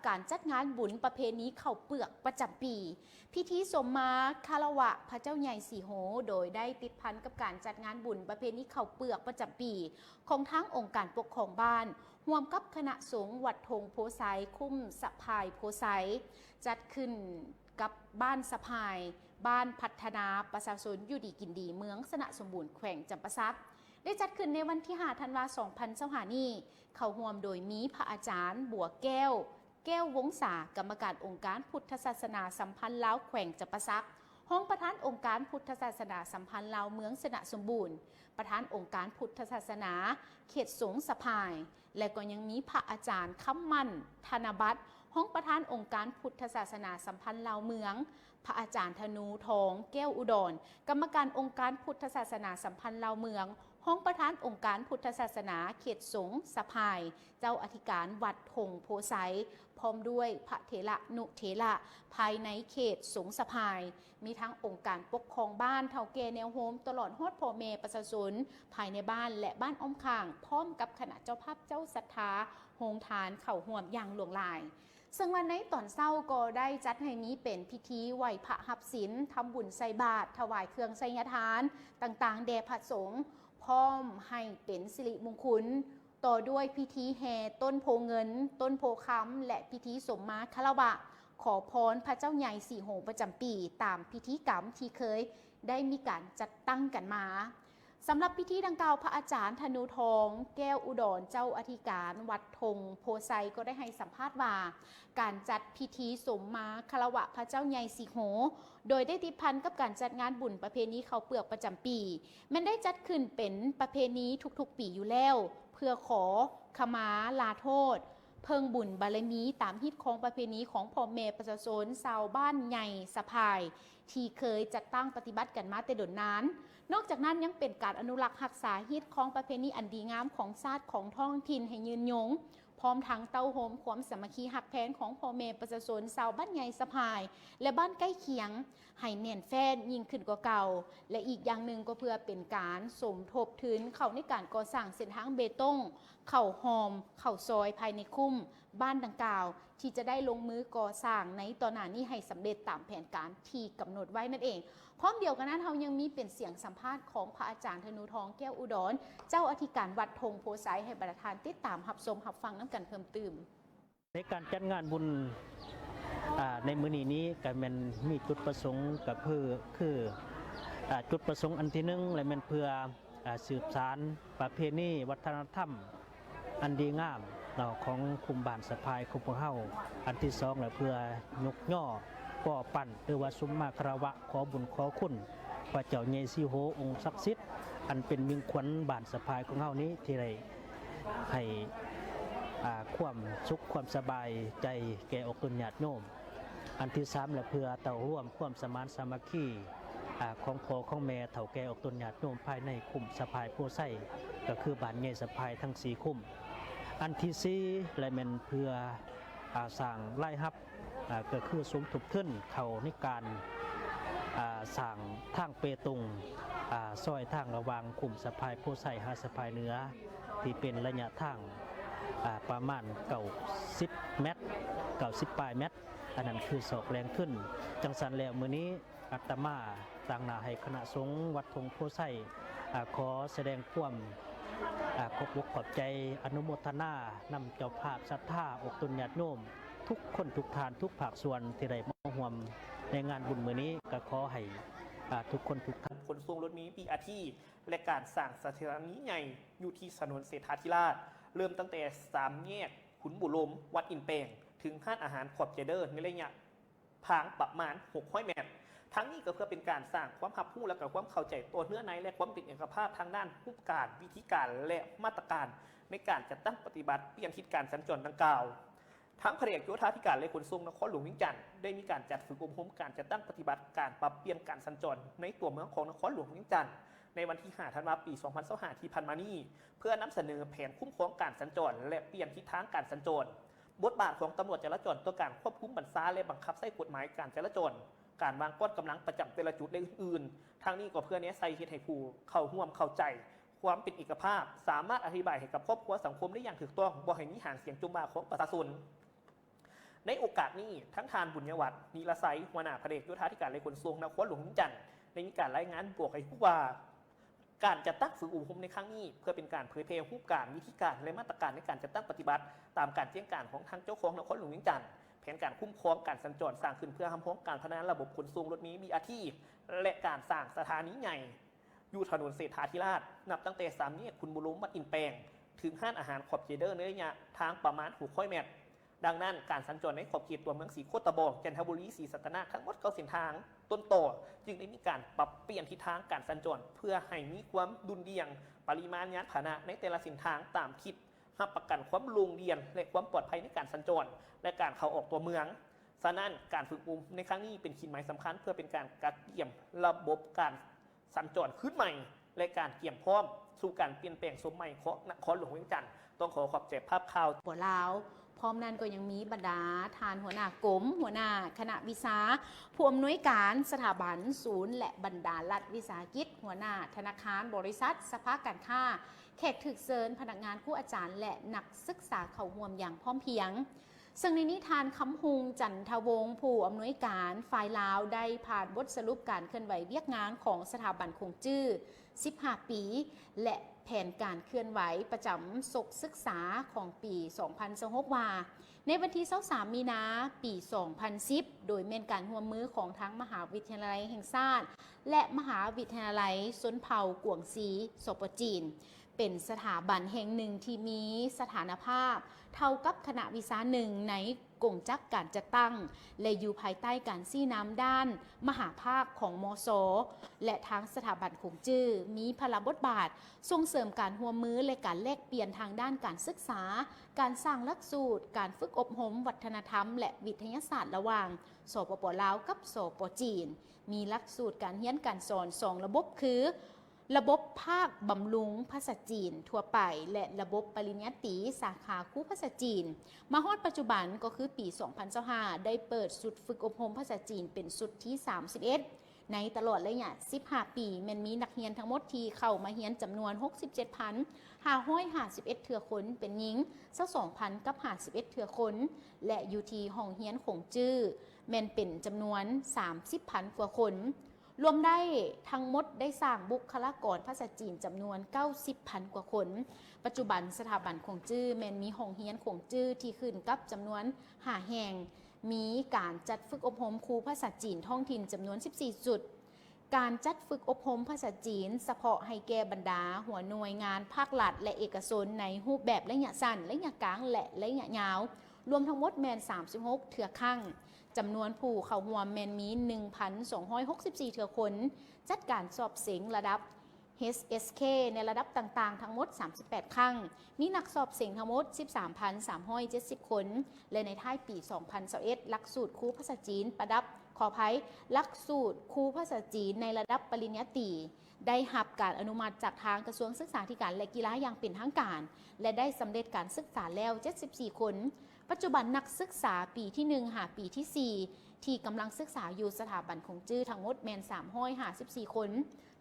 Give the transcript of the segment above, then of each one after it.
ການຈັດງານບຸນປະເພນີເຂົ້າເປືອກປະຈຳປີ. ພິທີສົມມາຄາລະວະພະເຈົ້າໃຫຍ່ສີໂຫ ໂດຍໄດ້ຕິດພັນກັບການຈັດງານບຸນປະເພນີເຂົ້າເປືອກປະຈຳປີ ຂອງທາງອົງການປົກຄອງບ້ານ ຮ່ວມກັບຄະນະສົງວັດທົ່ງໂພໄຊ ຄຸ້ມສະພາຍໂພໄຊ ຈັດຂຶ້ນກັບບ້ານສະພາຍ ບ້ານພັດທະນາປະຊາຊົນຢູ່ດີກິນດີ ເມືອງຊະນະສົມບູນ ແຂວງຈຳປາສັກ ໄດ້ຈັດຂຶ້ນໃນວັນທີຫ້າ ທັນວາ ສອງພັນຊາວຫ້ານີ້ ເຂົ້າຮ່ວມໂດຍມີພະອາຈານ ບົວແກ້ວ ແກ້ວວົງສາ ກຳມະການອົງການພຸດທະສາສະໜາສຳພັນລາວແຂວງຈຳປາສັກ, ຮອງປະທານອົງການພຸດທະສາສະໜາສຳພັນລາວເມືອງຊະນະສົມບູນ, ປະທານອົງການພຸດທະສາສະໜາເຂດສົງສະພາຍ ແລະ ກໍຍັງມີພະອາຈານ ຄຳໝັ້ນ ທະນະບັດ ຮອງປະທານອົງການພຸດທະສາສະໜາສຳພັນລາວເມືອງ, ພະອາຈານ ທະນູທອງ ແກ້ວອຸດອນ ກຳມະການອົງການພຸດທະສາສະໜາສຳພັນລາວເມືອງ, ຮອງປະທານອົງການພຸດທະສາສະໜາເຂດສົງສະພາຍ, ເຈົ້າອະທິການວັດທົ່ງໂພໄຊ ພ້ອມດ້ວຍພະເຖລະນຸເຖລະພາຍໃນເຂດສົງສະພາຍ, ມີທັງອົງການປົກຄອງບ້ານ, ເຖົ້າແກ່ແນວໂຮມ, ຕະຫຼອດຮອດພໍ່ແມ່ປະຊາຊົນພາຍໃນບ້ານ ແລະ ບ້ານອ້ອມຂ້າງ, ພ້ອມກັບຄະນະເຈົ້າພາບເຈົ້າສັດທາ ໂຮງທານເຂົ້າຮ່ວມຢ່າງຫຼວງຫຼາຍ. ເຊິ່ງວ່າໃນຕອນເຊົ້າກໍໄດ້ຈັດໃຫ້ມີເປັນພິທີໄຫວ້ພະຮັບສິນ, ທຳບຸນໃສ່ບາດ, ຖວາຍເຄື່ອງໄສຍະທານຕ່າງໆແດ່ພະສົງ, ພ້ອມໃຫ້ເປັນສິລິມຸງຄຸນ, ຕໍ່ດ້ວຍພິທີແຫ່ຕົ້ນໂພເງິນ, ຕົ້ນໂພຄຳ ແລະ ພິທີສົມມາຄາລະວະ ຂໍພອນພະເຈົ້າໃຫຍ່ສີໂຫປະຈຳປີ ຕາມພິທີກຳທີ່ເຄີຍໄດ້ມີການຈັດຕັ້ງກັນມາ. ສຳລັບພິທີດັ່ງກ່າວ, ພະອາຈານ ທະນູທອງ ແກ້ວອຸດອນ ເຈົ້າອະທິການວັດທົ່ງໂພໄຊ ກໍໄດ້ໃຫ້ສຳພາດວ່າ ການຈັດພິທີສົມມາຄາລະວະພະເຈົ້າໃຫຍ່ສີໂຫ ໂດຍໄດ້ຕິດພັນກັບການຈັດງານບຸນປະເພນີເຂົ້າເປືອກປະຈຳປີ ແມ່ນໄດ້ຈັດຂຶ້ນເປັນປະເພນີທຸກໆປີຢູ່ແລ້ວ ເພື່ອຂໍຂະມາລາໂທດ, ເພີ່ງບຸນບາລະມີຕາມຮີດຄອງປະເພນີຂອງພໍ່ແມ່ປະຊາຊົນຊາວບ້ານໃຫຍ່ສະພາຍ ທີ່ເຄີຍຈັດຕັ້ງປະຕິບັດກັນມາແຕ່ດົນນານ. ນອກຈາກນັ້ນຍັງເປັນການອະນຸລັກຮັກສາຮີດຄອງປະເພນີອັນດີງາມຂອງຊາດຂອງທ້ອງຖິ່ນໃຫ້ຍືນຍົງ, ພ້ອມທັງເຕົ້າໂຮມຄວາມສາມັກຄີຮັກແພງຂອງພໍ່ແມ່ປະຊາຊົນຊາວບ້ານໃຫຍ່ສະພາຍ ແລະ ບ້ານໃກ້ຄຽງ ໃຫ້ແໜ້ນແຟ້ນຍິ່ງຂຶ້ນກວ່າເກົ່າ ແລະ ອີກຢ່າງໜຶ່ງກໍເພື່ອເປັນການສົມທົບທຶນເຂົ້າໃນການກໍ່ສ້າງເສັ້ນທາງເບຕົງ ເຂົ້າຮ່ອມ ເຂົ້າຊອຍພາຍໃນຄຸ້ມບ້ານດັ່ງກ່າວ ທີ່ຈະໄດ້ລົງມືກໍ່ສ້າງໃນຕໍ່ໜ້ານີ້ໃຫ້ສຳເລັດຕາມແຜນການທີ່ກຳນົດໄວ້ນັ້ນເອງ. ພ້ອມດຽວກັນນັ້ນ, ເຮົາຍັງມີເປັນສຽງສຳພາດຂອງພະອາຈານ ທະນູທອງ ແກ້ວອຸດອນ ເຈົ້າອະທິການວັດທົ່ງໂພໄຊ ໃຫ້ບັນດາທ່ານຕິດຕາມຮັບຊົມຮັບຟັງນຳກັນເພີ່ມຕື່ມ. ໃນການຈັດງານບຸນ ອາ ໃນມື້ນີ້ນີ້ ກໍແມ່ນມີຈຸດປະສົງ ກໍຄື ຄື ອາ ຈຸດປະສົງອັນທີໜຶ່ງ ແລະ ແມ່ນເພື່ອ ອາ ສືບສານປະເພນີວັດທະນະທຳອັນດີງາມເນາະ ຂອງຄຸ້ມບ້ານສະພາຍຂອງພວກເຮົາ. ອັນທີສອງ ແລະ ເພື່ອຍົກຍໍ ປໍປັ້ນ ຫຼືວ່າສຸມມາຄາລະວະ ຂໍບຸນຂໍຄຸນພະເຈົ້າໃຫຍ່ສີໂຫອົງສັກສິດ ອັນເປັນມິ່ງຂວັນບ້ານສະພາຍຂອງເຮົານີ້ ທີ່ໄດ້ໃຫ້ ອາ ຄວາມສຸກຄວາມສະບາຍໃຈແກ່ອອກຕົນຍາດໂຍມ. ອັນທີສາມ ແລະ ເພື່ອເຕົ້າຮວມຄວາມສະໝານສາມັກຄີ ອາ ຂອງພໍ່ຂອງແມ່ເຖົ້າແກ່ອອກຕົນຍາດໂຍມພາຍໃນຄຸ້ມສະພາຍໂພໄຊ ກໍຄືບ້ານໃຫຍ່ສະພາຍທັງສີ່ຄຸ້ມ. ອັນທີສີ່ ແລະ ແມ່ນເພື່ອ ອາ ສ້າງລາຍຮັບ ອາ ກໍຄືສົມທົບທຶນເຂົ້າໃນການ ອາ ສ້າງທາງເປຕົງ ອາ ຊອຍທາງລະຫວ່າງຄຸ້ມສະພາຍໂພໄຊຫາສະພາຍເໜືອ ທີ່ເປັນໄລຍະທາງ ອາ ປະມານເກົ້າສິບແມັດ ເກົ້າສິບປາຍແມັດ ອັນນັ້ນຄືຊອກແຫຼ່ງທຶນ. ຈັ່ງຊັ້ນແລ້ວ ມື້ນີ້ ອາດຕະມາຕາງໜ້າໃຫ້ຄະນະສົງວັດທົ່ງໂພໄຊ ອາ ຂໍສະແດງຄວາມ ອາ ຂອບອົກຂອບໃຈ ອະນຸໂມທະນານຳເຈົ້າພາບສັດທາ ອອກຕົນຍາດໂຍມ ທຸກຄົນທຸກທ່ານ ທຸກພາກສ່ວນທີ່ໄດ້ມາຮ່ວມໃນງານບຸນມື້ນີ້ ກໍຂໍໃຫ້ ອາ ທຸກຄົນທຸກທ່ານ. ຂົນສົ່ງລົດເມບີອາທີ ແລະ ການສ້າງສະຖານີໃຫຍ່ຢູ່ທີ່ຖະໜົນເສດຖາທິລາດ ເລີ່ມຕັ້ງແຕ່ສາມແຍກຂຸນບູລົມ ວັດອິນແປງ ເຖິງຮ້ານອາຫານຂອບໃຈເດີ ໃນໄລຍະ ທາງປະມານຫົກຮ້ອຍແມັດ. ທັງນີ້ກໍເພື່ອເປັນການສ້າງຄວາມຮັບຮູ້ ແລະ ກະຄວາມເຂົ້າໃຈຕໍ່ເນື້ອໃນ ແລະ ຄວາມເປັນເອກະພາບທາງດ້ານຮູບການ, ວິທີການ ແລະ ມາດຕະການໃນການຈັດຕັ້ງປະຕິບັດປ່ຽນທິດການສັນຈອນດັ່ງກ່າວ. ທາງພະແນກໂຍທາທິການ ແລະ ຂົນສົ່ງນະຄອນຫຼວງວຽງຈັນ ໄດ້ມີການຈັດຝຶກອົບຮົມການຈັດຕັ້ງປະຕິບັດການປັບປ່ຽນການສັນຈອນໃນຕົວເມືອງຂອງນະຄອນຫຼວງວຽງຈັນ ໃນວັນທີຫ້າ ທັນວາ ປີສອງພັນຊາວຫ້າ ທີ່ຜ່ານມານີ້ ເພື່ອນຳສະເໜີແຜນຄຸ້ມຄອງການສັນຈອນ ແລະ ປ່ຽນທິດທາງການສັນຈອນ. ບົດບາດຂອງຕຳຫຼວດຈະລາຈອນຕໍ່ການຄວບຄຸມບັນຊາ ແລະ ບັງຄັບໃຊ້ກົດໝາຍການຈະລາຈອນ, ການວາງກ້ອນກຳລັງປະຈຳແຕ່ລະຈຸດ ແລະ ອື່ນໆ. ທັງນີ້ກໍເພື່ອແນໃສ່ເຮັດໃຫ້ຜູ້ເຂົ້າຮ່ວມເຂົ້າໃຈຄວາມເປັນເອກະພາບ, ສາມາດອະທິບາຍໃຫ້ກັບຄອບຄົວສັງຄົມໄດ້ຢ່າງຖືກຕ້ອງ, ບໍ່ໃຫ້ມີຫາງສຽງຈົ່ມວ່າຂອງປະຊາຊົນ. ໃນໂອກາດນີ້, ທັງທ່ານ ບຸນຍະວັດ ນິລະໄຊ ຫົວໜ້າພະແນກໂຍທາທິການ ແລະ ຂົນສົ່ງນະຄອນຫຼວງວຽງຈັນ ໄດ້ມີການລາຍງານບອກໃຫ້ຮູ້ວ່າ ການຈັດຕັ້ງຝຶກອົບຮົມໃນຄັ້ງນີ້ ເພື່ອເປັນການເຜີຍແຜ່ຮູບການ, ວິທີການ ແລະ ມາດຕະການໃນການຈັດຕັ້ງປະຕິບັດ ຕາມການແຈ້ງການຂອງທາງເຈົ້າຄອງນະຄອນຫຼວງວຽງຈັນ. ແຜນການຄຸ້ມຄອງການສັນຈອນສ້າງຂຶ້ນເພື່ອຮັບຮອງການພັດທະນາລະບົບຂົນສົ່ງລົດເມ ບີອາທີ ແລະ ການສ້າງສະຖານີໃຫຍ່ ຢູ່ຖະໜົນເສດຖາທິລາດ, ນັບຕັ້ງແຕ່ສາມແຍກຂຸນບູລົມ ວັດອິນແປງ ເຖິງຮ້ານອາຫານຂອບເຈເດີ ໃນໄລຍະທາງປະມານຫົກຮ້ອຍແມັດ. ດັ່ງນັ້ນ, ການສັນຈອນໃນຂອບເຂດຕົວເມືອງສີໂຄດຕະບອງ, ຈັນທະບູລີ, ສີສັດຕະນາກ ທັງໝົດເກົ້າເສັ້ນທາງຕົ້ນຕໍ ຈຶ່ງໄດ້ມີການປັບປ່ຽນທິດທາງການສັນຈອນ ເພື່ອໃຫ້ມີຄວາມດຸ່ນດ່ຽງປະລິມານຍານພາຫະນະໃນແຕ່ລະເສັ້ນທາງຕາມທິດ, ຮັບປະກັນຄວາມໂລ່ງລ່ຽນ ແລະ ຄວາມປອດໄພໃນການສັນຈອນ ແລະ ການເຂົ້າອອກຕົວເມືອງ. ສະນັ້ນ, ການຝຶກອົບຮົມໃນຄັ້ງນີ້ເປັນຂີດໝາຍສຳຄັນ ເພື່ອເປັນການກະກຽມລະບົບການ ສັນຈອນຄືນໃໝ່ ແລະ ການກຽມພ້ອມສູ່ການປ່ຽນແປງສົມໃໝ່ຂອງນະຄອນຫຼວງວຽງຈັນ. ຕ້ອງຂໍຂອບໃຈພາບຂ່າວ ປະລາວ. ພ້ອມນັ້ນກໍຍັງມີບັນດາທ່ານຫົວໜ້າກົມ, ຫົວໜ້າຄະນະວິຊາ, ຜູ້ອຳນວຍການສະຖາບັນສູນ ແລະ ບັນດາລັດວິສາຫະກິດ, ຫົວໜ້າທະນາຄານ, ບໍລິສັດ, ສະພາການຄ້າ, ແຂກຖືກເຊີນ, ພະນັກງານ, ຄູອາຈານ ແລະ ນັກສຶກສາເຂົ້າຮ່ວມຢ່າງພ້ອມພຽງ. ເຊິ່ງໃນນີ້ທ່ານ ຄຳຮຸ່ງ ຈັນທະວົງ ຜູ້ອຳນວຍການຝ່າຍລາວ ໄດ້ຜ່ານບົດສະຫຼຸບການເຄື່ອນໄຫວວຽກງານຂອງສະຖາບັນຂົງຈື້ສິບຫ້າປີ ແລະ ແຜນການເຄື່ອນໄຫວປະຈຳສົກສຶກສາຂອງປີສອງພັນຊາວຫົກ ວ່າ ໃນວັນທີຊາວສາມ ມີນາ ປີສອງພັນສິບ ໂດຍແມ່ນການຮ່ວມມືຂອງທັງມະຫາວິທະຍາໄລແຫ່ງຊາດ ແລະ ມະຫາວິທະຍາໄລຊົນເຜົ່າກວາງຊີ ສປ ຈີນ ເປັນສະຖາບັນແຫ່ງໜຶ່ງທີ່ມີສະຖານະພາບເທົ່າກັບຄະນະວິຊາໜຶ່ງໃນກົງຈັກການຈັດຕັ້ງ ແລະ ຢູ່ພາຍໃຕ້ການຊີ້ນຳດ້ານມະຫາພາກຂອງ ມສ ແລະ ທາງສະຖາບັນຂົງຈື້ ມີພາລະບົດບາດສົ່ງເສີມການຮ່ວມມື ແລະ ການແລກປ່ຽນທາງດ້ານການສຶກສາ, ການສ້າງຫຼັກສູດ, ການຝຶກອົບຮົມວັດທະນະທຳ ແລະ ວິທະຍາສາດລະຫວ່າງ ສປປ ລາວ ກັບ ສປ ຈີນ. ມີຫຼັກສູດການຮຽນການສອນສອງລະບົບຄື ລະບົບພາກບຳລຸງພາສາຈີນທົ່ວໄປ ແລະ ລະບົບປະລິນຍາຕີສາຂາຄູພາສາຈີນ. ມາຮອດປັດຈຸບັນກໍຄືປີສອງພັນຊາວຫ້າ ໄດ້ເປີດຊຸດຝຶກອົບຮົມພາສາຈີນເປັນຊຸດທີສາມສິບເອັດ ໃນຕະຫຼອດໄລຍະສິບຫ້າປີ ແມ່ນມີນັກຮຽນທັງໝົດທີ່ເຂົ້າມາຮຽນຈຳນວນຫົກສິບເຈັດພັນຫ້າຮ້ອຍຫ້າສິບເອັດເທື່ອຄົນ, ເປັນຍິງຊາວສອງພັນກັບຫ້າສິບເອັດເທື່ອຄົນ ແລະ ຢູ່ທີ່ຫ້ອງຮຽນຂົງຈື້ ແມ່ນເປັນຈຳນວນສາມສິບພັນກວ່າຄົນ. ລວມໄດ້ທັງໝົດໄດ້ສ້າງບຸກຄະລາກອນພາສາຈີນຈຳນວນເກົ້າສິບພັນກວ່າຄົນ. ປັດຈຸບັນສະຖາບັນຂົງຈື້ແມ່ນມີຫ້ອງຮຽນຂົງຈື້ທີ່ຂຶ້ນກັບຈຳນວນຫ້າແຫ່ງ, ມີການຈັດຝຶກອົບຮົມຄູພາສາຈີນທ້ອງຖິ່ນຈຳນວນສິບສີ່ຈຸດ, ການຈັດຝຶກອົບຮົມພາສາຈີນສະເພາະໃຫ້ແກ່ບັນດາຫົວໜ່ວຍງານພາກລັດ ແລະ ເອກະຊົນໃນຮູບແບບໄລຍະສັ້ນ, ໄລຍະກາງ ແລະ ໄລຍະຍາວ ລວມທັງໝົດແມ່ນສາມສິບຫົກເທື່ອຄັ້ງ. ຈຳນວນຜູ້ເຂົ້າຮ່ວມແມ່ນມີໜຶ່ງພັນສອງຮ້ອຍຫົກສິບສີ່ເທື່ອຄົນ, ຈັດການສອບເສັງລະດັບ ເອັດເອັສເຄ ໃນລະດັບຕ່າງໆທັງໝົດສາມສິບແປດຄັ້ງ, ມີນັກສອບເສັງທັງໝົດສິບສາມພັນສາມຮ້ອຍເຈັດສິບຄົນ ແລະ ໃນທ້າຍປີສອງພັນຊາວເອັດ ຫຼັກສູດຄູພາສາຈີນປະດັບ, ຂໍອະໄພ, ຫຼັກສູດຄູພາສາຈີນໃນລະດັບປະລິນຍາຕີ ໄດ້ຮັບການອະນຸມັດຈາກທາງກະຊວງສຶກສາທິການ ແລະ ກິລາຢ່າງເປັນທາງການ ແລະ ໄດ້ສຳເລັດການສຶກສາແລ້ວເຈັດສິບສີ່ຄົນ. ປັດຈຸບັນນັກສຶກສາປີທີໜຶ່ງຫາປີທີສີ່ ທີ່ກຳລັງສຶກສາຢູ່ສະຖາບັນຂົງຈື້ທັງໝົດແມ່ນສາມຮ້ອຍຫ້າສິບສີ່ຄົນ.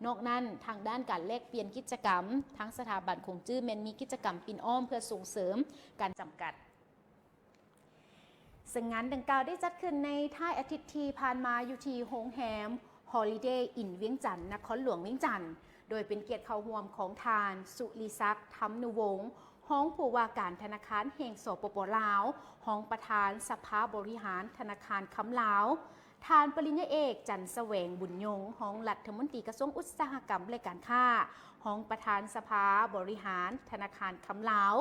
ນອກນັ້ນ, ທາງດ້ານການແລກປ່ຽນກິດຈະກຳ, ທາງສະຖາບັນຂົງຈື້ແມ່ນມີກິດຈະກຳປິ່ນອ້ອມເພື່ອສົ່ງເສີມການຈຳກັດ. ເຊິ່ງງານດັ່ງກ່າວໄດ້ຈັດຂຶ້ນໃນທ້າຍອາທິດທີ່ຜ່ານມາຢູ່ທີ່ໂຮງແຮມ Holiday Inn ວຽງຈັນ, ນະຄອນຫຼວງວຽງຈັນ, ໂດຍເປັນກຽດເຂົ້າຮ່ວມຂອງທ່ານ ສຸລິສັກ ທຳນຸວົງ ຮອງຜູ້ວ່າການທະນາຄານແຫ່ງ ສປປ ລາວ, ຮອງປະທານສະພາບໍລິຫານທະນາຄານຄຳລາວ, ທ່ານປະລິນຍາເອກ ຈັນສະແຫວງ ບຸນຍົງ ຮອງລັດຖະມົນຕີກະຊວງອຸດສາຫະກຳ ແລະ ການຄ້າ, ຮອງປະທານສະພາບໍລິຫານທະນາຄານຄຳລາວ,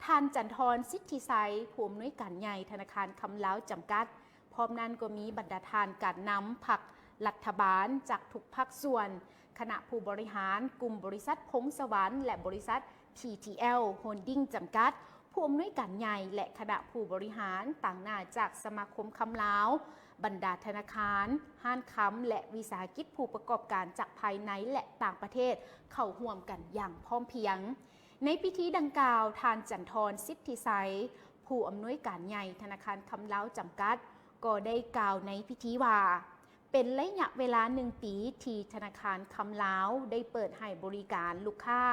ທ່ານ ຈັນທອນ ສິດທິໄຊ ຜູ້ອຳນວຍການໃຫຍ່ທະນາຄານຄຳລາວຈຳກັດ. ພ້ອມນັ້ນກໍມີບັນດາທ່ານການນຳພັກລັດຖະບານຈາກທຸກພາກສ່ວນ, ຄະນະຜູ້ບໍລິຫານ, ກຸ່ມບໍລິສັດພົງສະຫວັນ ແລະ ບໍລິສັດ PTL Holding ຈຳກັດ, ຜູ້ອຳນວຍການໃຫຍ່ ແລະ ຄະນະຜູ້ບໍລິຫານ, ຕາງໜ້າຈາກສະມາຄົມຄຳລາວ, ບັນດາທະນາຄານ, ຮ້ານຄຳ ແລະ ວິສາຫະກິດຜູ້ປະກອບການຈາກພາຍໃນ ແລະ ຕ່າງປະເທດ ເຂົ້າຮ່ວມກັນຢ່າງພ້ອມພຽງ. ໃນພິທີດັ່ງກ່າວ, ທ່ານ ຈັນທອນ ສິດທິໄຊ ຜູ້ອຳນວຍການໃຫຍ່ທະນາຄານຄຳລາວຈຳກັດ ກໍໄດ້ກ່າວໃນພິທີວ່າ, ເປັນໄລຍະເວລາໜຶ່ງປີທີ່ທະນາຄານຄຳລາວໄດ້ເປີດໃຫ້ບໍລິການລູກຄ້າ,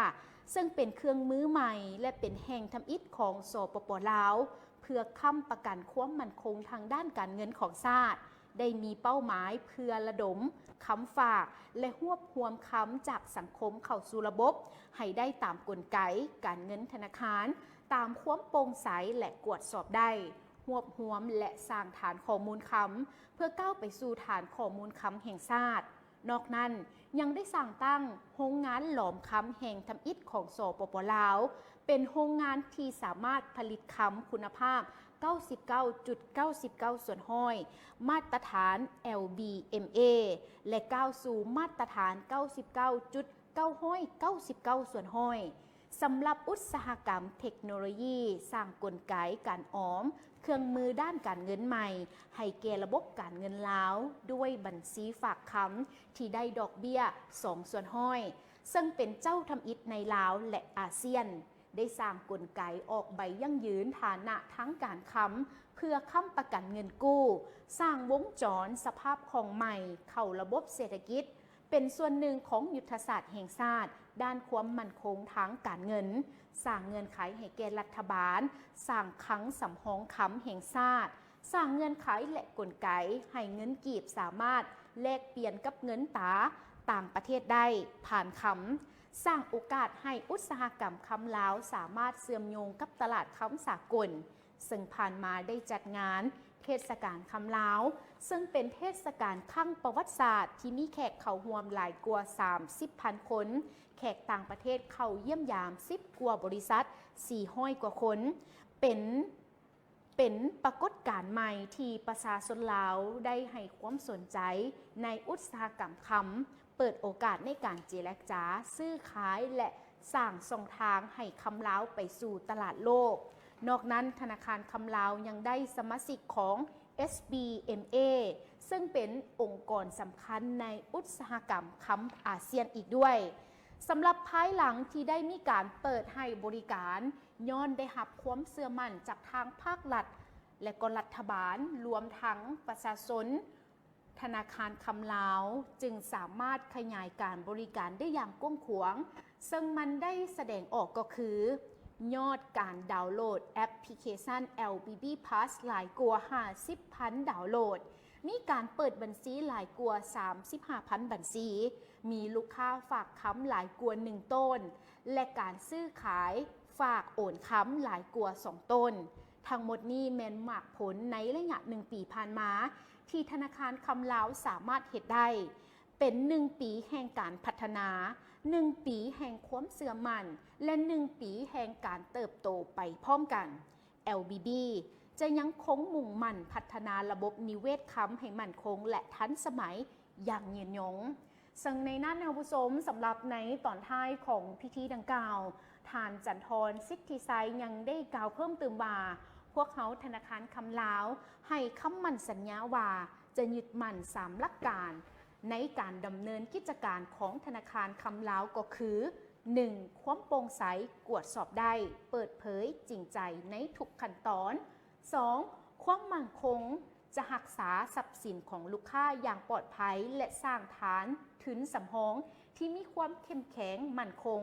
ເຊິ່ງເປັນເຄື່ອງມືໃໝ່ ແລະ ເປັນແຫ່ງທຳອິດຂອງ ສປປ ລາວ, ເ ເພື່ອຄ້ຳປະກັນຄວາມໝັ້ນຄົງທາງດ້ານການເງິນຂອງຊາດ, ໄດ້ມີເປົ້າໝາຍເພື່ອລະດົມຄຳຝາກ ແລະ ຮວບຮວມຄຳຈາກສັງຄົມເຂົ້າສູ່ລະບົບ ໃຫ້ໄດ້ຕາມກົນໄກການເງິນທະນາຄານ, ຕາມຄວາມໂປ່ງໃສ ແລະ ກວດສອບໄດ້, ຮວບຮວມ ແລະ ສ້າງຖານຂໍ້ມູນຄຳ ເພື່ອກ້າວໄປສູ່ຖານຂໍ້ມູນຄຳແຫ່ງຊາດ. ນອກນັ້ນ, ຍັງໄດ້ສ້າງຕັ້ງໂຮງງານຫຼອມຄຳແຫ່ງທຳອິດຂອງ ສປປ ລາວ, ເປັນໂຮງງານທີ່ສາມາດຜະລິດຄຳຄຸນນະພາບເກົ້າສິບເກົ້າຈຸດເກົ້າສິບເກົ້າສ່ວນຮ້ອຍ ມາດຕະຖານ ແອລບີເອັມເອ ແລະ ກ້າວສູ່ມາດຕະຖານເກົ້າສິບເກົ້າຈຸດເກົ້າຮ້ອຍເກົ້າສິບເກົ້າສ່ວນຮ້ອຍ. ສຳລັບອຸດສາຫະກຳເທັກໂນໂລຢີ ສ້າງກົນໄກການອອມເຄື່ອງມືດ້ານການເງິນໃໝ່ໃຫ້ແກ່ລະບົບການເງິນລາວ ດ້ວຍບັນຊີຝາກຄຳທີ່ໄດ້ດອກເບ້ຍສອງສ່ວນຮ້ອຍ ເຊິ່ງເປັນເຈົ້າທຳອິດໃນລາວ ແລະ ອາຊຽນ, ໄດ້ສ້າງກົນໄກອອກໃບຢັ້ງຢືນຖານະທາງການຄຳ ເພື່ອຄ້ຳປະກັນເງິນກູ້, ສ້າງວົງຈອນສະພາບຄ່ອງໃໝ່ເຂົ້າລະບົບເສດຖະກິດ, ເປັນສ່ວນໜຶ່ງຂອງຍຸດທະສາດແຫ່ງຊາດດ້ານຄວາມໝັ້ນຄົງທາງການເງິນ, ສ້າງເງື່ອນໄຂໃຫ້ແກ່ລັດຖະບານສ້າງຄັງສຳຮອງຄຳແຫ່ງຊາດ, ສ້າງເງື່ອນໄຂ ແລະ ກົນໄກໃຫ້ເງິນກີບສາມາດແລກປ່ຽນກັບເງິນຕາຕ່າງປະເທດໄດ້ຜ່ານຄຳ, ສ້າງໂອກາດໃຫ້ອຸດສາຫະກຳຄຳລາວສາມາດເຊື່ອມໂຍງກັບຕະຫຼາດຄຳສາກົນ, ເຊິ່ງຜ່ານມາໄດ້ຈັດງານເທດສະການຄຳລາວ, ເຊິ່ງເປັນເທດສະການຄັ້ງປະຫວັດສາດທີ່ມີແຂກເຂົ້າຮ່ວມຫຼາຍກວ່າສາມສິບພັນຄົນ, ແຂກຕ່າງປະເທດເຂົ້າຢ້ຽມຢາມສິບກວ່າບໍລິສັດ, ສີ່ຮ້ອຍກວ່າຄົນ, ເປັນ ເປັນປາກົດການໃໝ່ທີ່ປະຊາຊົນລາວໄດ້ໃຫ້ຄວາມສົນໃຈໃນອຸດສາຫະກຳຄຳ, ເປີດໂອກາດໃນການເຈລະຈາຊື້ຂາຍ ແລະ ສ້າງຊ່ອງທາງໃຫ້ຄຳລາວໄປສູ່ຕະຫຼາດໂລກ. ນອກນັ້ນ, ທະນາຄານຄຳລາວຍັງໄດ້ສະມາຊິກຂອງ ເອສບີເອັມເອ ເຊິ່ງເປັນອົງກອນສຳຄັນໃນອຸດສາຫະກຳຄຳອາຊຽນອີກດ້ວຍ. ສຳລັບພາຍຫຼັງທີ່ໄດ້ມີການເປີດໃຫ້ບໍລິການ, ຍ້ອນໄດ້ຮັບຄວາມເຊື່ອໝັ້ນຈາກທາງພາກລັດ ແລະ ກໍລັດຖະບານ, ລວມທັງປະຊາຊົນ, ທະນາຄານຄຳລາວຈຶ່ງສາມາດຂະຫຍາຍການບໍລິການໄດ້ຢ່າງກວ້າງຂວາງ, ເຊິ່ງມັນໄດ້ສະແດງອອກກໍຄື ຍອດການດາວໂຫຼດແອັບພລິເຄຊັນ ແອລບີບີພລັສ ຫຼາຍກວ່າຫ້າສິບພັນດາວໂຫຼດ, ມີການເປີດບັນຊີຫຼາຍກວ່າສາມສິບຫ້າພັນບັນຊີ, ມີລູກຄ້າຝາກຄຳຫຼາຍກວ່າໜຶ່ງໂຕນ ແລະ ການຊື້ຂາຍຝາກໂອນຄຳຫຼາຍກວ່າສອງໂຕນ. ທັງໝົດນີ້ແມ່ນໝາກຜົນໃນໄລຍະໜຶ່ງປີຜ່ານມາ ທີ່ທະນາຄານຄຳລາວສາມາດເຮັດໄດ້ ເປັນໜຶ່ງປີແຫ່ງການພັດທະນາ, ໜຶ່ງປີແຫ່ງຄວາມເຊື່ອໝັ້ນ ແລະ ໜຶ່ງປີແຫ່ງການເຕີບໂຕໄປພ້ອມກັນ. ແອລບີບີຈະຍັງຄົງມຸ່ງໝັ້ນພັດທະນາລະບົບນິເວດຄຳໃຫ້ໝັ້ນຄົງ ແລະ ທັນສະໄໝຢ່າງຍືນຍົງ. ເຊິ່ງໃນນັ້ນ, ທ່ານຜູ້ຊົມ, ສຳລັບໃນຕອນທ້າຍຂອງພິທີດັ່ງກ່າວ, ທ່ານ ຈັນທອນ ສິດທິໄຊ ຍັງໄດ້ກ່າວເພີ່ມຕື່ມວ່າ, ພວກເຮົາທະນາຄານຄຳລາວໃຫ້ຄຳໝັ້ນສັນຍາວ່າ ຈະຍຶດໝັ້ນສາມຫຼັກການໃນການດຳເນີນກິດຈະການຂອງທະນາຄານຄຳລາວ ກໍຄື ໜຶ່ງ ຄວາມໂປ່ງໃສ, ກວດສອບໄດ້, ເປີດເຜີຍ, ຈິງໃຈໃນທຸກຂັ້ນຕອນ. ສອງ ຄວາມໝັ້ນຄົງ, ຈະຮັກສາຊັບສິນຂອງລູກຄ້າຢ່າງປອດໄພ ແລະ ສ້າງຖານທຶນສຳຮອງທີ່ມີຄວາມເຂັ້ມແຂງໝັ້ນຄົງ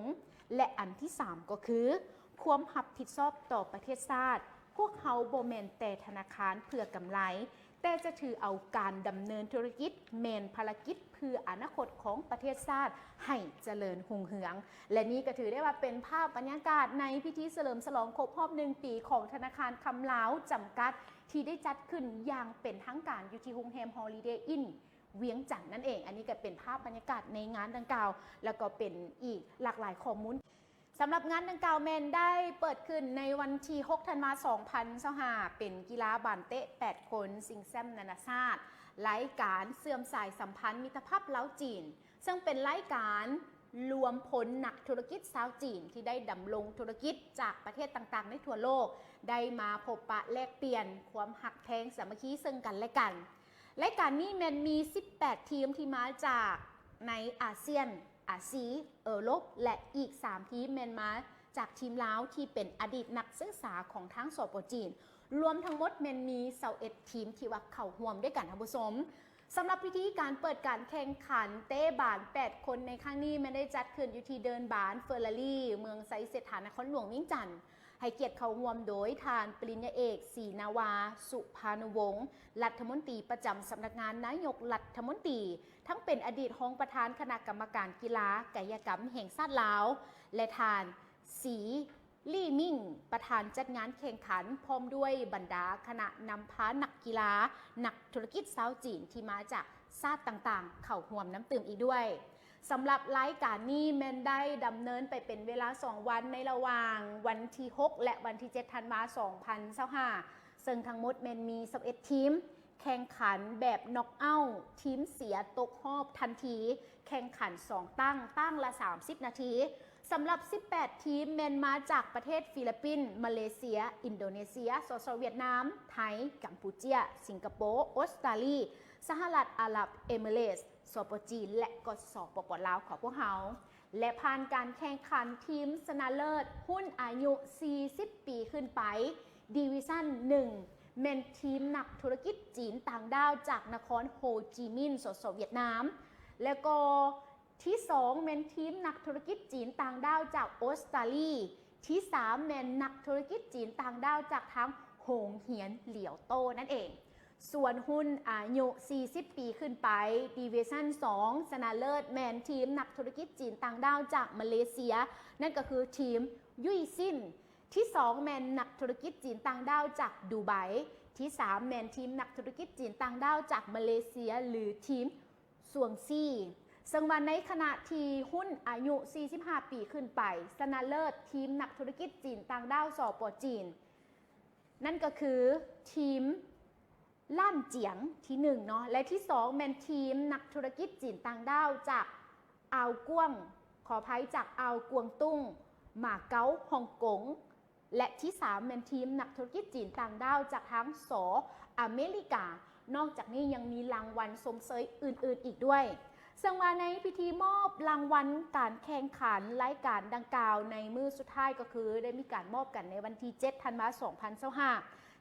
ແລະ ອັນທີສາມກໍຄື ຄວາມຮັບຜິດຊອບຕໍ່ປະເທດຊາດ. ພວກເຮົາບໍ່ແມ່ນແຕ່ທະນາຄານເພື່ອກຳໄລ, ແຕ່ຈະຖືເອົາການດຳເນີນທຸລະກິດແມ່ນພາລະກິດເພື່ອອະນາຄົດຂອງປະເທດຊາດໃຫ້ຈະເລີນຮຸ່ງເຮືອງ. ແລະ ນີ້ກໍຖືໄດ້ວ່າເປັນພາບບັນຍາກາດໃນພິທີສະເຫຼີມສະຫຼອງຄົບຮອບໜຶ່ງປີຂອງທະນາຄານຄຳລາວຈຳກັດ ທີ່ໄດ້ຈັດຂຶ້ນຢ່າງເປັນທາງການຢູ່ທີ່ໂຮງແຮມ Holiday Inn ວຽງຈັນນັ້ນເອງ. ອັນນີ້ກໍເປັນພາບບັນຍາກາດໃນງານດັ່ງກ່າວ ແລ້ວກໍເປັນອີກຫຼາກຫຼາຍຂໍ້ມູນ. ສຳລັບງານດັ່ງກ່າວແມ່ນໄດ້ເປີດຂຶ້ນໃນວັນທີຫົກ ທັນວາ ສອງພັນຊາວຫ້າ ເປັນກິລາບານເຕະແປດຄົນຊິງແຊັມນານາຊາດ, ລາຍການເຊື່ອມສາຍສຳພັນມິດຕະພາບລາວ-ຈີນ, ເຊິ່ງເປັນລາຍການລວມພົນນັກທຸລະກິດຊາວຈີນທີ່ໄດ້ດຳລົງທຸລະກິດຈາກປະເທດຕ່າງໆໃນທົ່ວໂລກ ໄດ້ມາພົບປະແລກປ່ຽນຄວາມຮັກແພງສາມັກຄີເຊິ່ງກັນແລະກັນ. ລາຍການນີ້ແມ່ນມີສິບແປດທີມທີ່ມາຈາກໃນອາຊຽນ, ອາຊີ, ເອີຣົບ ແລະ ອີກສາມທີມແມ່ນມາຈາກທີມລາວທີ່ເປັນອະດີດນັກສຶກສາຂອງທາງ ສປ ຈີນ. ລວມທັງໝົດແມ່ນມີຊາວເອັດທີມທີ່ວ່າເຂົ້າຮ່ວມດ້ວຍກັນ, ທ່ານຜູ້ຊົມ. ສຳລັບພິທີການເປີດການແຂ່ງຂັນເຕະບານແປດຄົນໃນຄັ້ງນີ້ ແມ່ນໄດ້ຈັດຂຶ້ນຢູ່ທີ່ເດີ່ນບານເຟີລາຣີ ເມືອງໄຊເສດຖາ ນະຄອນຫຼວງວຽງຈັນ. ໃຫ້ກຽດເຂົ້າຮ່ວມໂດຍທ່ານປະລິນຍາເອກ ສີນາວາ ສຸພານຸວົງ ລັດຖະມົນຕີປະຈຳສຳນັກງານນາຍົກລັດຖະມົນຕີ, ທັງເປັນອະດີດຮອງປະທານຄະນະກຳມະການກິລາກາຍະກຳແຫ່ງຊາດລາວ ແລະ ທ່ານ ສີ ລີ່ມິງ ປະທານຈັດງານແຂ່ງຂັນ ພ້ອມດ້ວຍບັນດາຄະນະນຳພານັກກິລາ, ນັກທຸລະກິດຊາວຈີນທີ່ມາຈາກຊາດຕ່າງໆ ເຂົ້າຮ່ວມນຳຕື່ມອີກດ້ວຍ. ສຳລັບລາຍການນີ້ແມ່ນໄດ້ດຳເນີນໄປເປັນເວລາສອງວັນ ໃນລະຫວ່າງວັນທີຫົກ ແລະ ວັນທີເຈັດ ທັນວາ ສອງພັນຊາວຫ້າ ເຊິ່ງທັງໝົດແມ່ນມີຊາວເອັດທີມ ແຂ່ງຂັນແບບນັອກເອົາ, ທີມເສຍຕົກຮອບທັນທີ, ແຂ່ງຂັນສອງຕັ້ງ, ຕັ້ງລະສາມສິບນາທີ. ສຳລັບສິບແປດທີມແມ່ນມາຈາກປະເທດຟີລິບປິນ, ມາເລເຊຍ, ອິນໂດເນເຊຍ, ສສ ຫວຽດນາມ, ໄທ, ກຳປູເຈຍ, ສິງກະໂປ, ອົດສະຕາລີ, ສະຫະລັດອາຣັບເອມິເຣດ, ສປ ຈີນ ແລະ ກໍ ສປປ ລາວ ຂອງພວກເຮົາ ແລະ ຜ່ານການແຂ່ງຂັນທີມຊະນະເລີດຮຸ່ນອາຍຸສີ່ສິບປີຂຶ້ນໄປ ດີວິຊັນໜຶ່ງ ແມ່ນທີມນັກທຸລະກິດຈີນຕ່າງດ້າວຈາກນະຄອນໂຮຈິມິນ ສສ ຫວຽດນາມ ແລະ ກໍທີສອງແມ່ນທີມນັກທຸລະກິດຈີນຕ່າງດ້າວຈາກອົດສະຕາລີ, ທີສາມແມ່ນນັກທຸລະກິດຈີນຕ່າງດ້າວຈາກທາງໂຮງຮຽນຫຼຽວໂຕ້ນັ້ນເອງ. ສ່ວນຮຸ່ນອາຍຸສີ່ສິບປີຂຶ້ນໄປ ດີວິຊັນສອງ ຊະນະເລີດແມ່ນທີມນັກທຸລະກິດຈີນຕ່າງດ້າວຈາກມາເລເຊຍ, ນັ້ນກໍຄືທີມຍຸຍຊິນ. ທີສອງແມ່ນນັກທຸລະກິດຈີນຕ່າງດ້າວຈາກດູໄບ, ທີສາມແມ່ນທີມນັກທຸລະກິດຈີນຕ່າງດ້າວຈາກມາເລເຊຍ ຫຼື ທີມ ສວງຊີ ເຊິ່ງວ່າໃນຂະນະທີ່ຮຸ່ນອາຍຸສີ່ສິບຫ້າປີຂຶ້ນໄປ ຊະນະເລີດທີມນັກທຸລະກິດຈີນຕ່າງດ້າວ ສປ ຈີນ ນັ້ນກໍຄືທີມລ້ານຈຽງທີໜຶ່ງເນາະ ແລະ ທີສອງແມ່ນທີມນັກທຸລະກິດຈີນຕ່າງດ້າວຈາກອ່າວກວາງ, ຂໍອະໄພ, ຈາກອ່າວກວາງຕຸ້ງ, ໝາເກົາ, ຮ່ອງກົງ ແລະ ທີສາມແມ່ນທີມນັກທຸລະກິດຈີນຕ່າງດ້າວຈາກທາງ ສ ອາເມລິກາ. ນອກຈາກນີ້ຍັງມີລາງວັນຊົມເຊີຍອື່ນໆອີກດ້ວຍ. ເຊິ່ງວ່າໃນພິທີມອບລາງວັນການແຂ່ງຂັນລາຍການດັ່ງກ່າວໃນມື້ສຸດທ້າຍກໍຄືໄດ້ມີການມອບກັນໃນວັນທີເຈັດ ທັນວາ ສອງພັນຊາວຫ້າ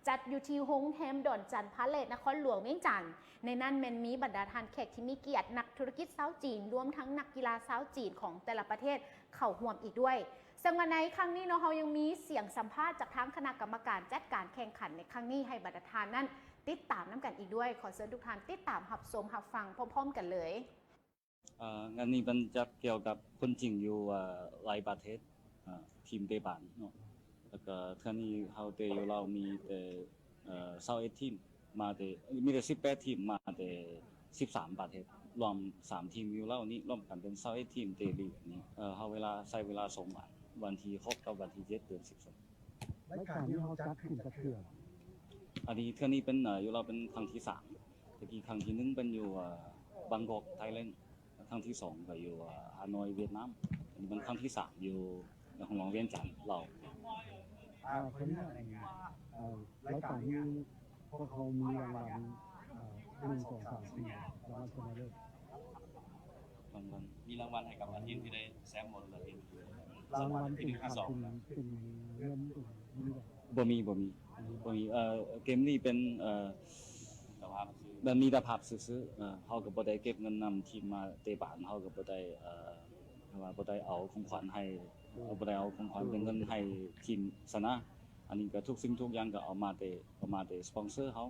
ຈັດຢູ່ທີ່ໂຮງແຮມດອນຈັນພາເລດ ນະຄອນຫຼວງວຽງຈັນ. ໃນນັ້ນແມ່ນມີບັນດາທ່ານແຂກທີ່ມີກຽດ, ນັກທຸລະກິດຊາວຈີນ, ລວມທັງນັກກິລາຊາວຈີນຂອງແຕ່ລະປະເທດເຂົ້າຮ່ວມອີກດ້ວຍ. ເຊິ່ງວ່າໃນຄັ້ງນີ້ເນາະ ເຮົາຍັງມີສຽງສຳພາດຈາກທາງຄະນະກຳມະການຈັດການແຂ່ງຂັນໃນຄັ້ງນີ້ ໃຫ້ບັນດາທ່ານນັ້ນຕິດຕາມນຳກັນອີກດ້ວຍ. ຂໍເຊີນທຸກທ່ານຕິດຕາມຮັບຊົມຮັບຟັງພ້ອມໆກັນເລີຍ. ເອີ ງານນີ້ເປັນຈັດກ່ຽວກັບຄົນຈີນຢູ່ ເອີ ຫຼາຍປະເທດ, ເອີ ທີມເຕະບານເນາະ. ແລ້ວກໍເທື່ອນີ້ເຮົາເຕະຢູ່ລາວມີແຕ່ ເອີ ຊາວເອັດທີມ ມາແຕ່ ມີແຕ່ສິບແປດທີມ ມາແຕ່ສິບສາມປະເທດ, ລວມສາມທີມຢູ່ລາວນີ້ ລວມກັນເປັນຊາວເອັດທີມເຕະລີກນີ້. ເອີ ເຮົາເວລາ ໃຊ້ເວລາສອງວັນ, ວັນທີຫົກກັບວັນທີເຈັດ ເດືອນສິບສອງ. ລາຍການນີ້ເຮົາຈັດຂຶ້ນຈັກເທື່ອ? ອັນນີ້ ເທື່ອນີ້ເປັນ ເອີ ຢູ່ລາວເປັນຄັ້ງທີສາມ. ແຕ່ກີ້ຄັ້ງທີໜຶ່ງເປັນຢູ່ ເອີ ບາງກອກ ໄທແລນ. ຄັ້ງທີສອງກໍຢູ່ ເອີ ຮ່າໂນ້ຍ ຫວຽດນາມ. ອັນນີ້ເປັນຄັ້ງທີສາມຢູ່ນະຄອນຫຼວງວຽງຈັນ ລາວ. ອາ ຂໍອະນຸຍາດ ເອີ ລາຍການນີ້ພວກເຮົາມີລາງວັນ ເອີ ໜຶ່ງ ສອງ ສາມ ສີ່ ລາງວັນຊະນະເລີດ. ລາງວັນ ມີລາງວັນໃຫ້ກັບ ອືມ ທີມທີ່ໄດ້ແຊມບໍ່ ຫຼືວ່າທີມ ລາງວັນເປັນ ທີໜຶ່ງ ທີສອງ ເປັນເງິນ ບໍ່ມີ ບໍ່ມີ ອືມ ບໍ່ມີ. ເອີ ເກມນີ້ເປັນ ເອີ ມິດຕະພາບຊື່ໆ. ເອີ ເຮົາກໍບໍ່ໄດ້ເກັບເງິນນຳທີມມາເຕະບານ, ເຮົາກໍບໍ່ໄດ້ ເອີ ເຮົາວ່າບໍ່ໄດ້ເອົາຂອງຂວັນໃຫ້ ອືມ ເຮົາບໍ່ໄດ້ເອົາຂອງຂວັນເປັນເງິນໃຫ້ທີມຊະນະ. ອັນນີ້ກໍທຸກສິ່ງທຸກຢ່າງກໍເອົາມາແຕ່ ເອົາມາແຕ່ສະປອນເຊີເຮົາ.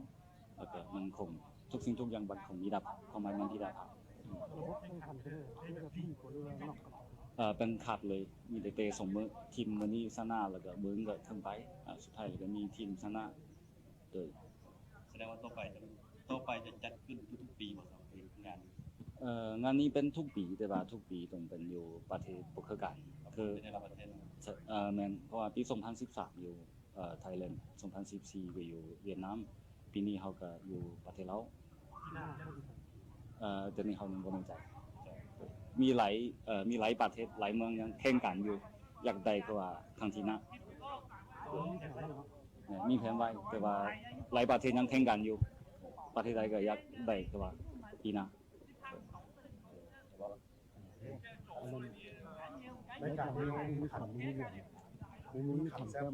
ແລ້ວກໍມັນຄົງ ທຸກສິ່ງທຸກຢ່າງມັນຄົງມິດຕະພາບ, ຄວາມໝາຍມັນມິດຕະພາບ. ລະບົບແຂ່ງຂັນເປັນແບບທີ່ບໍ່ ຫຼືວ່ານອກກັນ? ເອີ ເປັນຄັດເລີຍ, ມີແຕ່ເຕະສອງມື້, ທີມມື້ນີ້ຊະນະ ແລ້ວກໍມື້ອື່ນກໍເຖິງໄປ, ອາ ສຸດທ້າຍແລ້ວກໍມີທີມຊະນະ. ໂດຍ ສະແດງວ່າຕໍ່ໄປຈະ ຕໍ່ໄປຈະຈັດຂຶ້ນທຸກໆປີບໍ່ ສຳລັບງານ? ເອີ ງານນີ້ເປັນທຸກປີ, ແຕ່ວ່າທຸກປີຕ້ອງເປັນຢູ່ປະເທດບໍ່ຄືກັນ. ຄື ເປັນໃນຕ່າງປະເທດ? ເອີ ແມ່ນ, ເພາະວ່າປີສອງພັນສິບສາມຢູ່ ເອີ ໄທແລນ, ສອງພັນສິບສີ່ກໍຢູ່ຫວຽດນາມ, ປີນີ້ເຮົາກໍຢູ່ປະເທດລາວ. ເອີ ດຽວນີ້ເຮົາຍັງບໍ່ແນ່ໃຈ. ມີຫຼາຍ ເອີ ມີຫຼາຍປະເທດ ຫຼາຍເມືອງຍັງແຂ່ງກັນຢູ່, ຢາກໄດ້ຄືວ່າຄັ້ງທີ່ໜ້າ. ມີແຜນໄວ້ ແຕ່ວ່າຫຼາຍປະເທດຍັງແຂ່ງກັນຢູ່, ປະເທດໃດກໍຢາກໄດ້ຄືວ່າປີໜ້າ. ອັນນັ້ນ ລາຍການນີ້ມີຂັນ ມີຫຼຽນ ມີຂັນແຊມ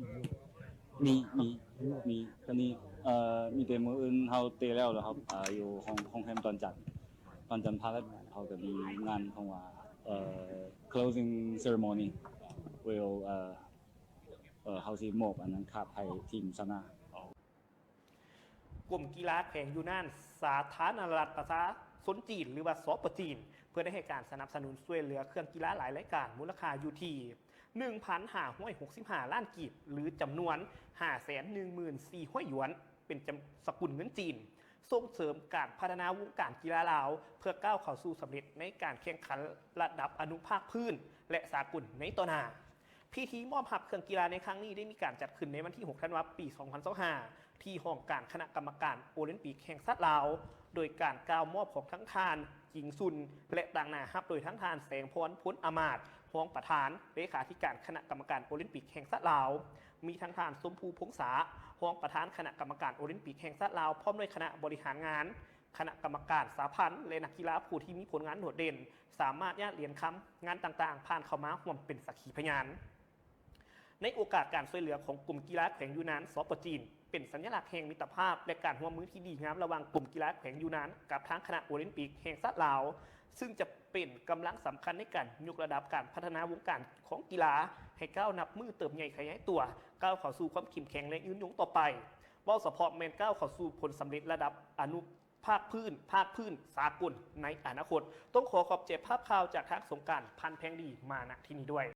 ມີ ມີ ມີ ມີ. ຕອນນີ້ ເອີ ມີແຕ່ມື້ອື່ນເຮົາເຕະແລ້ວ ແລ້ວເຮົາ ເອີ ຢູ່ໂຮງ ໂຮງແຮມດອນຈັນ ດອນຈັນພາເລດ ເຮົາກໍມີງານຂອງວ່າ ເອີ closing ceremony will ເອີ ເອີ ເຮົາຊິມອບອັນນັ້ນຄາບໃຫ້ທີມຊະນະ. ກົມກິລາແຂວງຢູນານ ສາທາລະນະລັດປະຊາຊົນຈີນ ຫຼືວ່າ ສປ ຈີນ ເພື່ອໄດ້ໃຫ້ການສະໜັບສະໜູນຊ່ວຍເຫຼືອເຄື່ອງກິລາຫຼາຍລາຍການ ມູນລະຄ່າຢູ່ທີ່ ໜຶ່ງພັນຫ້າຮ້ອຍຫົກສິບຫ້າລ້ານກີບ ຫຼື ຈຳນວນ ຫ້າແສນໜຶ່ງໝື່ນສີ່ຮ້ອຍຢວນ ເປັນຈຳ ສະກຸນເງິນຈີນ, ສົ່ງເສີມການພັດທະນາວົງການກິລາລາວ ເພື່ອກ້າວເຂົ້າສູ່ສຳເລັດໃນການແຂ່ງຂັນລະດັບອະນຸພາກພື້ນ ແລະ ສາກົນໃນຕໍ່ໜ້າ. ພິທີມອບຮັບເຄື່ອງກິລາໃນຄັ້ງນີ້ ໄດ້ມີການຈັດຂຶ້ນໃນວັນທີຫົກທັນວາ ປີສອງພັນຊາວຫ້າ ທີ່ຫ້ອງການຄະນະກຳມະການໂອລິມປິກແຫ່ງຊາດລາວ, ໂດຍການກ່າວມອບຂອງທັງທ່ານ ຈິງຊຸນ ແລະ ຕາງໜ້າຮັບໂດຍທັງທ່ານ ແສງພອນ ພົນອາມາດ ຮອງປະທານ ເລຂາທິການຄະນະກຳມະການໂອລິມປິກແຫ່ງຊາດລາວ, ມີທັງທ່ານ ຊົມພູ ພົງສາ ຮອງປະທານຄະນະກຳມະການໂອລິມປິກແຫ່ງຊາດລາວ ພ້ອມດ້ວຍຄະນະບໍລິຫານງານ, ຄະນະກຳມະການສະຫະພັນ ແລະ ນັກກິລາຜູ້ທີ່ມີຜົນງານໂດດເດັ່ນ ສາມາດຍາດຫຼຽນຄຳ ງານຕ່າງໆ ຜ່ານເຂົ້າມາຮ່ວມເປັນສັກຂີພະຍານ. ໃນໂອກາດການຊ່ວຍເຫຼືອຂອງກົມກິລາແຂວງຢູນານ ສປ ຈີນ ເປັນສັນຍະລັກແຫ່ງມິດຕະພາບ ແລະ ການຮ່ວມມືທີ່ດີງາມລະຫວ່າງກົມກິລາແຂວງຢູນານກັບທາງຄະນະໂອລິມປິກແຫ່ງຊາດລາວ, ຊຶ່ງຈະເປັນກຳລັງສຳຄັນໃນການຍົກລະດັບການພັດທະນາວົງການຂອງກິລາໃຫ້ກ້າວນັບມື້ເຕີບໃຫຍ່ຂະຫຍາຍຕົວ, ກ້າວເຂົ້າສູ່ຄວາມເຂັ້ມແຂງ ແລະ ຍືນຍົງຕໍ່ໄປ, ເວົ້າສະເພາະແມ່ນກ້າວເຂົ້າສູ່ຜົນສຳເລັດລະດັບອະນຸພາກພື້ນ, ພາກພື້ນ, ສາກົນໃນອະນາຄົດ. ຕ້ອງຂໍຂອບໃຈພາບຂ່າວຈາກທາງສົງການ ພັນແພງດີ ມາ ນະ ທີ່ນີ້ດ້ວຍ.